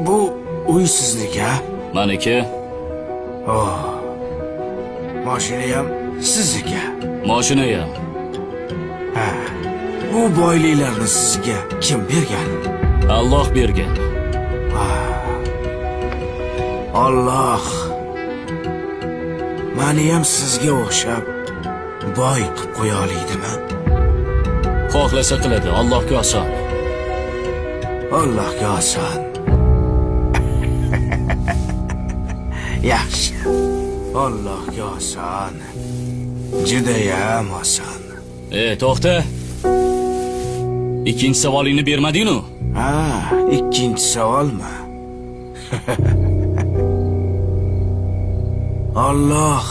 Bu uy sizniki, a? Maniki. Oh. Mashinayam sizniki. Mashinayam. Ha. Bu boyliklarni sizga kim bergan? Alloh bergan. Alloh meniyam sizga o'xshab boy qilib qo'ya olaydimi? Xohlasa qiladi, Allohga oson. Allohga oson. Yaxshi. Allohga oson. Judayam oson. To'xta. Ikkinchi savolingni bermading-u. Ha, ikkinchi savolmi? Alloh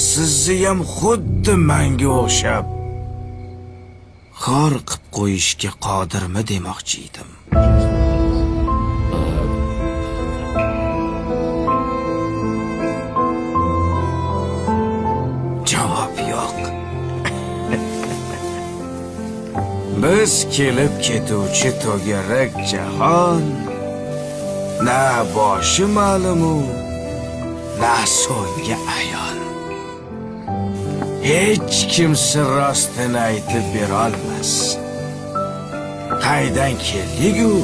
sizni ham xuddi menga o'xshab xor qilib qo'yishga qodirmi demoqchi edim. Javob yo'q. Biz kelib ketuvchi to'garak jahon, na boshi ma'lumu, na so'nggi ayon. Hech kim sir rostini aytib berolmas. Qaydan keldik-u,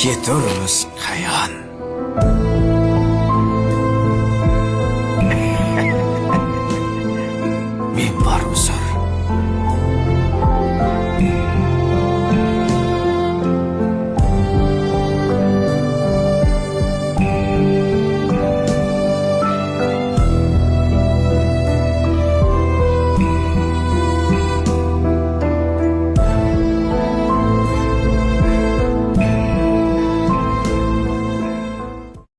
keturmiz qayon.